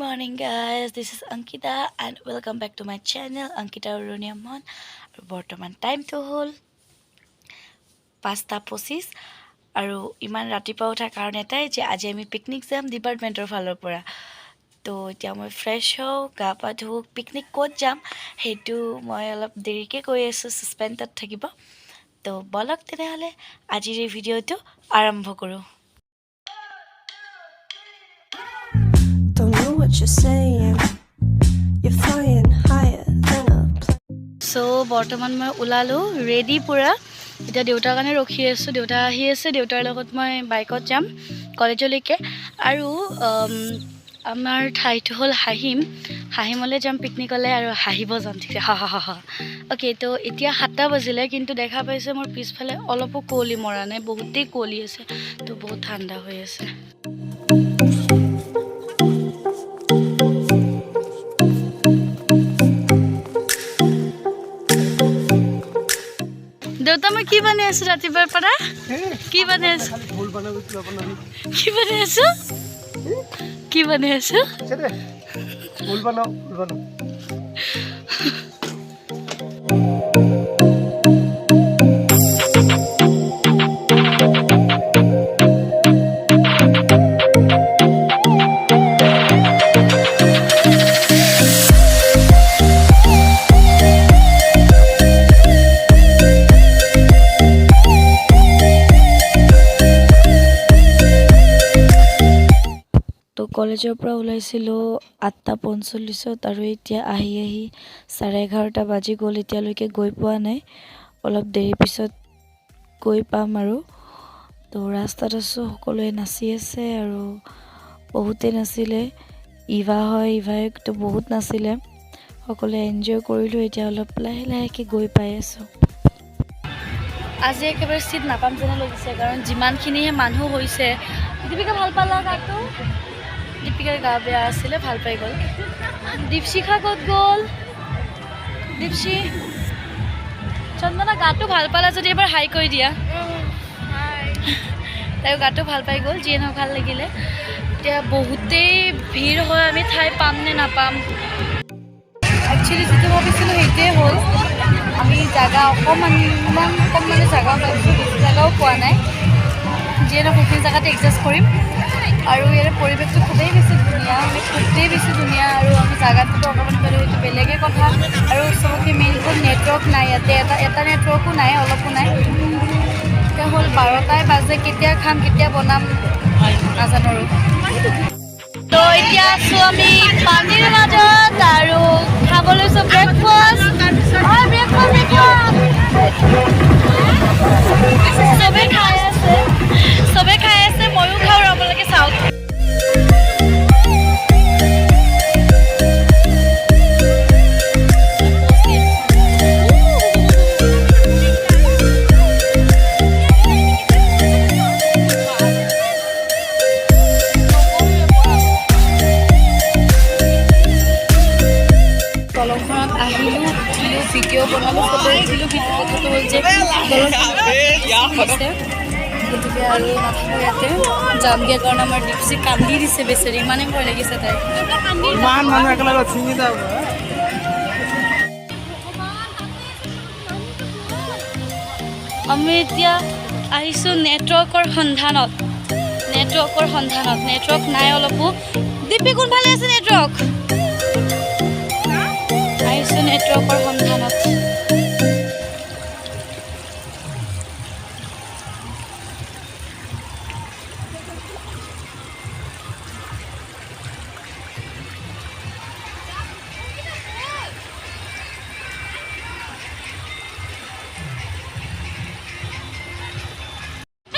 Morning guys, this is Ankita and welcome back to my channel Ankita উৰণীয়া মন। আৰু বৰ্তমান টাইমটো হ'ল 5টা 25 আৰু ইমান ৰাতিপুৱা উঠাৰ কাৰণ এটাই যে আজি আমি পিকনিক যাম ডিপাৰ্টমেণ্টৰ ফালৰ পৰা। তো এতিয়া মই ফ্ৰেছ হওঁ, গা পা ধুওঁ। পিকনিক ক'ত যাম সেইটো মই অলপ দেৰিকৈ কৈ আছোঁ, ছাছপেণ্টত থাকিব। তো ব'লক তেনেহ'লে আজিৰ এই ভিডিঅ'টো আৰম্ভ কৰোঁ। Don't know what you're saying. You're flying higher than a plane. চ' বৰ্তমান মই ওলালোঁ, ৰেডি পূৰা। এতিয়া দেউতাৰ কাৰণে ৰখি আছোঁ, দেউতা আহি আছে। দেউতাৰ লগত মই বাইকত যাম কলেজলৈকে। আৰু আমাৰ ঠাইটো হ'ল হাহিম। হাহিমলৈ যাম পিকনিকলৈ আৰু হাঁহিব যাম। ঠিক আছে, হা হা হা হা। অ'কে, তো এতিয়া 7টা বাজিলে, কিন্তু দেখা পাইছে মোৰ পিছফালে অলপো কুঁৱলী মৰা নাই, বহুতেই কুঁৱলী আছে। তো বহুত ঠাণ্ডা হৈ আছে। দেউতা, মই কি বনাই আছোঁ? ৰাতিপুৱাৰ পৰা কি বনাই আছোঁ? ভুল বনাবি, কিবা বনাবি। কি বনাই আছোঁ? কি বনাই আছোঁ? আছে দে, ভুল বনাও, ভুল বনাও। তো কলেজৰ পৰা ওলাইছিলোঁ 8টা 45ত আৰু এতিয়া আহি আহি 11:30 বাজি গ'ল। এতিয়ালৈকে গৈ পোৱা নাই, অলপ দেৰি পিছত গৈ পাম। আৰু তো ৰাস্তাত আছোঁ, সকলোৱে নাচি আছে আৰু বহুতে নাচিলে। ইভা হয়, ইভাইতো বহুত নাচিলে। সকলোৱে এনজয় কৰিলোঁ। এতিয়া অলপ লাহে লাহেকৈ গৈ পাই আছোঁ। আজি একেবাৰে চিট নাপাম যেনে লাগিছে, কাৰণ যিমানখিনিহে মানুহ হৈছে। দীপিকা, ভাল পালা গাটো? দীপিকাৰ গা বেয়া আছিলে, ভাল পাই গ'ল। দীপশিখা ক'ত গ'ল? দীপশি, চন্দনা, গাটো ভাল পালা যদি এবাৰ হাই কৰি দিয়া। তাইও গাটো ভাল পাই গ'ল। যিয়ে নহওক, ভাল লাগিলে। এতিয়া বহুতেই ভিৰ হয়, আমি ঠাই পাম নে নাপাম। একচুৱেলি যিটো ভাবিছিলোঁ সেইটোৱে হ'ল। আমি জাগা অকণমান, ইমান কম মানে জাগাও পাইছোঁ, বেছি জাগাও পোৱা নাই। যিয়ে নহওক, সেইখিনি জেগাতে এডজাষ্ট কৰিম। আৰু ইয়াৰে পৰিৱেশটো খুবেই বেছি ধুনীয়া, মানে খুবেই বেছি ধুনীয়া। আৰু আমি জাগাটোতো অকণমান পালোঁ, সেইটো বেলেগে কথা। আৰু চবতকৈ মেইন হ'ল নেটৱৰ্ক নাই ইয়াতে, এটা এটা নেটৱৰ্কো নাই, অলপো নাই। এতিয়া হ'ল 12টাই বাজে, কেতিয়া খাম, কেতিয়া বনাম নাজানো। আৰু তো এতিয়া আছোঁ আমি পানীৰ মাজত আৰু খাব লৈছোঁ ব্ৰেকফাষ্ট। ব্ৰেকফাষ্ট চবে খাই আছে, চবে খাই আছে, ময়ো খাওঁ। আৰু আপোনালোকে চাওক। দলংখনত আহিলোঁ, উঠিলোঁ, ভিডিঅ' বনালোঁ, ফটো উঠিলোঁ। কিন্তু কথাটো হ'ল যে দলংখন হৈছে, গতিকে আৰু নাথাকোঁ ইয়াতে, যামগৈ। কাৰণ আমাৰ দীপচি কান্দি দিছে বেচেৰি, ইমানেই ভয় লাগিছে তাই। ইমান মানুহ একেলগে ছিঙি যাব। আমি এতিয়া আহিছোঁ নেটৱৰ্কৰ সন্ধানত, নেটৱৰ্কৰ সন্ধানত। নেটৱৰ্ক নাই অলপো। দীপি, কোনফালে আছে নেটৱৰ্ক? আহিছোঁ নেটৱৰ্কৰ সন্ধানত।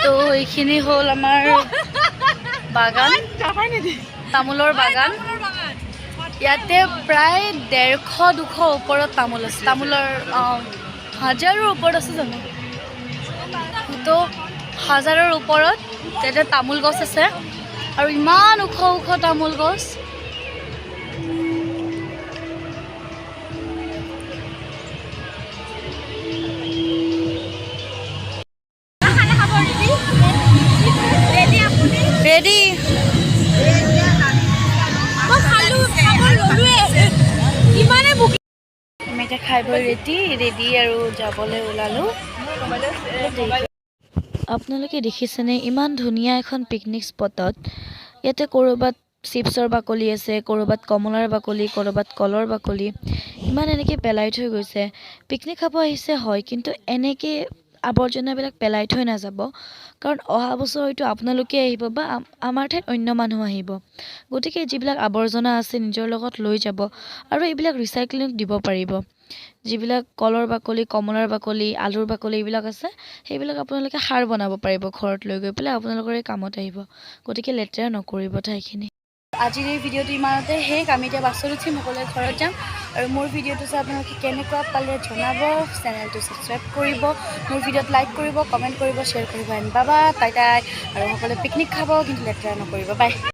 তো এইখিনি হ'ল আমাৰ বাগান, তামোলৰ বাগান। ইয়াতে প্ৰায় 150 200 ওপৰত তামোল আছে। তামোলৰ হাজাৰৰ ওপৰত আছে জানো? তো হাজাৰৰ ওপৰত ইয়াতে তামোল গছ আছে আৰু ইমান ওখ ওখ তামোল গছ। ৰেডি। মই খালো। এতিয়া খাই বৈ ৰেডি ৰেডি আৰু যাবলৈ ওলালোঁ। আপোনালোকে দেখিছেনে, ইমান ধুনীয়া এখন পিকনিক স্পটত ইয়াতে ক'ৰবাত চিপছৰ বাকলি আছে, ক'ৰবাত কমলাৰ বাকলি, ক'ৰবাত কলৰ বাকলি, ইমান এনেকৈ পেলাই থৈ গৈছে। পিকনিক খাব আহিছে হয়, কিন্তু এনেকৈ আৱৰ্জনাবিলাক পেলাই থৈ নাযাব, কাৰণ অহা বছৰ হয়তো আপোনালোকে আহিব বা আমাৰ ঠাইত অন্য মানুহ আহিব। গতিকে যিবিলাক আৱৰ্জনা আছে, নিজৰ লগত লৈ যাব আৰু এইবিলাক ৰিচাইক্লিঙত দিব পাৰিব। যিবিলাক কলৰ বাকলি, কমলাৰ বাকলি, আলুৰ বাকলি এইবিলাক আছে, সেইবিলাক আপোনালোকে সাৰ বনাব পাৰিব ঘৰত লৈ গৈ পেলাই, আপোনালোকৰে কামত আহিব। গতিকে লেতেৰা নকৰিব ঠাইখিনি। আজিৰ এই ভিডিঅ'টো ইমানতে শেষ। আমি এতিয়া বাছত উঠিম, সকলোৱে ঘৰত যাম। আৰু মোৰ ভিডিঅ'টো চাই আপোনালোকে কেনেকুৱা পালে জনাব। চেনেলটো ছাবস্ক্ৰাইব কৰিব, মোৰ ভিডিঅ'ত লাইক কৰিব, কমেণ্ট কৰিব, শ্বেয়াৰ কৰিব। এণ্ড বাবা, টাই টাই। আৰু সকলোৱে পিকনিক খাব, কিন্তু লেতেৰা নকৰিব। বাই।